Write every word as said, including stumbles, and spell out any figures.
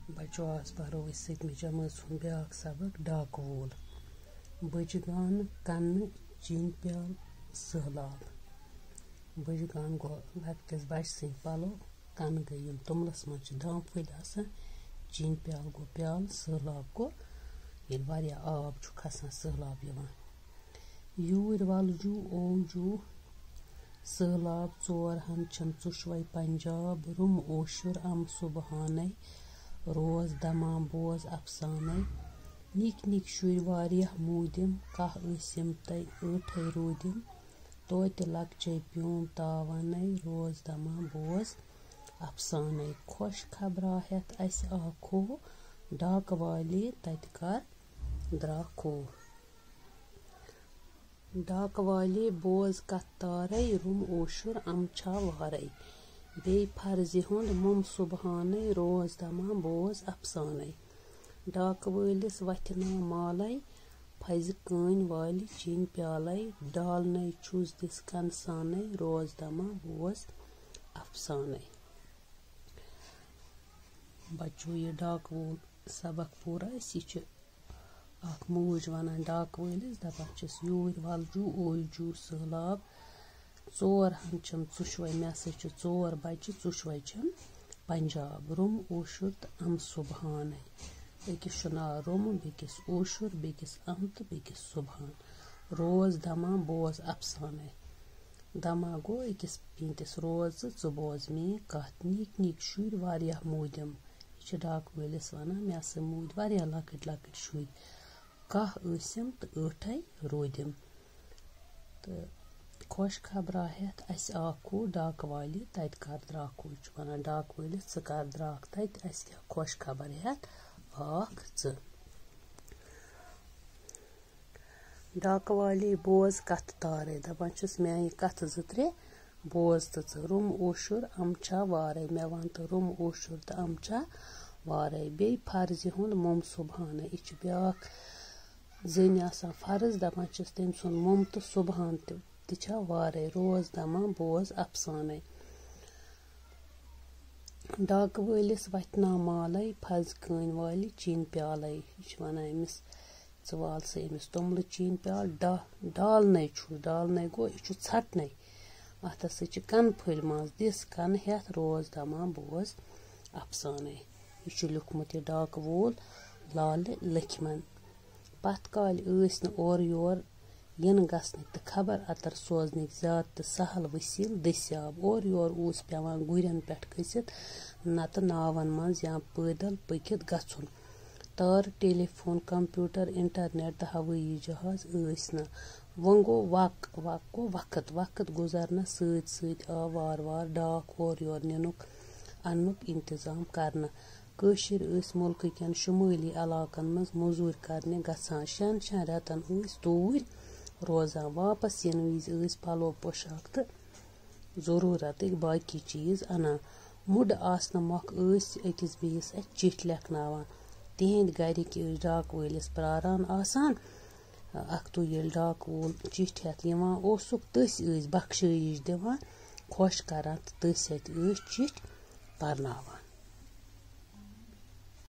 بچو، آز پرو أسۍ سٔتمہِ جمٲژ ہُنٛد بیٛاکھ سبق، ڈاکہٕ وول۔ بٔجہِ گانہٕ کنہٕ چیٖنۍ پیٛالہٕ سٔہلاب۔ بٔجہِ گانہٕ گوٚو لۄکٹِس بچہٕ سٕنٛدۍ پلو، کنہٕ گٔے یِم توٚملس منٛز چھِ دام پھٔلۍ آسان، چیٖنۍ پیٛالہٕ گوٚو پیٛالہٕ، سٔہلاب گوٚو ییٚلہِ واریاہ آب چھُ کھسان، سٔہلاب یِوان۔ یوٗرۍ وَلجوٗ اوجوٗ سٔہلاب، ژور ہن چھِم ژُشوَے پنجاب، روٚم اوشُر اَم سُبحانَے، روز دَما بوز اَفسانَے۔ نِکۍ نِکۍ شُرۍ واریاہ موٗدِم، کاہ ٲسِم تَے ٲٹھَے روٗدِم، توتہِ لۄکچَے پیوم تاوانَے، روز دَما بوز اَفسانَے۔ خۄش خبرا ہٮ۪تھ اَسہِ آکھو، ڈاکہٕ والے تَتہِ کَر درٛاکھو۔ ڈاکہٕ والے بوز کتھ تارے، روٚم اوشُر اَم چھا وارے۔ بیٚیہِ فرزِ ہُنٛد مُم سُبحانَے، روز دَما بوز اَفسانَے۔ ڈاکہٕ وٲلِس وَتھِ نا مالَے، پھزِ کٲنۍ والہِ چیٖنۍ پیٛالَے، ڈالنَے چھُس دِس کَنسانَے، روز دَما بوز اَفسانَے۔ بچو، یہِ ڈاکہٕ وول سبق پوٚر اَسہِ، یہِ چھُ اکھ موج وَنان ڈاکہٕ وٲلِس، دَپان چھِس، یوٗرۍ وَلجوٗ اوجوٗ سٔہلاب، ژور ہن چھِم ژُشوَے، مےٚ ہسا چھِ ژور بَچہِ، ژُشوَے چھِم پنجاب، روٚم اوشُر تہٕ اَم سُبحانَے۔ أکِس چھُ ناو روٚم، بیٚکِس اوشُر، بیٚکِس اَم تہٕ بیٚکِس سُبحان۔ روز دَما بوز اَفسانَے۔ دَما گوٚو أکِس پیٖنتِس، روز ژٕ، ژٕ بوز میٛٲنۍ کَتھ۔ نِکۍ نِکۍ شُرۍ واریاہ موٗدِم۔ یہِ چھِ ڈاکہٕ وٲلِس وَنان، مےٚ ہسا موٗدۍ واریاہ لۄکٕٹۍ لۄکٕٹۍ شُرۍ۔ کاہ ٲسِم تہٕ ٲٹھَے روٗدِم۔ تہٕ خۄش خبرا ہٮ۪تھ اَسہِ آکھو، ڈاکہٕ والہِ تَتہِ کَر درٛاکھو۔ یہِ چھُ وَنان ڈاکہٕ وٲلِس، ژٕ کَر درٛاکھ تَتہِ، اَسہِ کیٛاہ خۄش خبر ہٮ۪تھ آکھ ژٕ۔ ڈاکہٕ والی بوز کتھ تارے، دپان چھُس، میانہِ کتھٕ زٕ ترٛےٚ بوز تہٕ ژٕ۔ روٚم اوشُر اَم چھا وارے، مےٚ وَن تہٕ، روٚم اوشُر تہٕ اَم چھا وارے۔ بیٚیہِ فرزِ ہُنٛد مُم سُبحانَے، یہِ چھِ بیٛاکھ زٔنۍ آسان فرٕض، دپان چھِس، تٔمۍ سُنٛد مُم تہٕ سُبحان تہِ، تہِ چھا وارے۔ روز دَما بوز اَفسانَے۔ ڈاکہٕ وٲلِس وَتھِ نا مالَے، پھَزِ کٲنۍ والہِ چیٖنۍ پیٛالَے۔ یہِ چھِ وَنان أمِس، ژٕ وال سا أمِس توٚملہٕ چیٖنۍ پیٛالہٕ۔ ڈا-، ڈالنَے چھُ، ڈالنَے گوٚو، یہِ چھُ ژھَٹنَے۔ اَتھ ہسا چھِ کَنہٕ پھٔلۍ منٛز دِس کَنہٕ ہٮ۪تھ، روز دَما بوز اَفسانَے۔ یہِ چھُ لیوٗکھمُت یہِ ڈاکہٕ وول لالہٕ لٔکھمَن۔ پَتھ کالہِ ٲسۍ نہٕ اورٕ یور یِنہٕ گژھنٕکۍ تہٕ خبر اَتر سوزنٕکۍ زیادٕ تہٕ سہل وسیٖلہٕ دٔستیاب۔ اورٕ یور اوس پٮ۪وان گُرٮ۪ن پٮ۪ٹھ کھٔسِتھ، نَتہٕ ناوَن منٛز یا پٲدَل پٔکِتھ گژھُن۔ تارٕ، ٹیلی فون، کمپیوٹر، انٹرنیٹ تہٕ ہوٲیی جہاز ٲسۍ نہٕ۔ وۄنۍ گوٚو وق، وق گوٚو وقت، وقت گُزرنَس سۭتۍ سۭتۍ آو وارٕ وارٕ ڈاکھ اورٕ یور نِنُک اَننُک انتظام کرنہٕ۔ کٲشِر ٲسۍ مُلکہٕ کٮ۪ن شُمٲلی علاقن منٛز موٚزوٗرۍ کرنہِ گژھان۔ شٮ۪ن شٮ۪ن رٮ۪تن ٲسۍ توٗرۍ روزان۔ واپس یِنہٕ وِزِ ٲسۍ پلو پوشاک تہٕ ضروٗرتٕکۍ باقی چیٖز اَنان۔ مُڈ آسنہٕ مۄکھ ٲسۍ أکِس بیٚیِس اَتھِ چِٹھۍ لیکھناوان۔ تِہِنٛدۍ گَرِکۍ ٲسۍ ڈاکہٕ وٲلِس پرٛاران آسان۔ اَکھتُے ییٚلہِ ڈاکہٕ وول چِٹھۍ ہٮ۪تھ یِوان اوسُکھ، تٔسۍ ٲسۍ بخشٲیِش دِوان، خۄش کَران تہٕ تٔسۍ اَتھِ ٲسۍ چِٹھۍ پَرناوان۔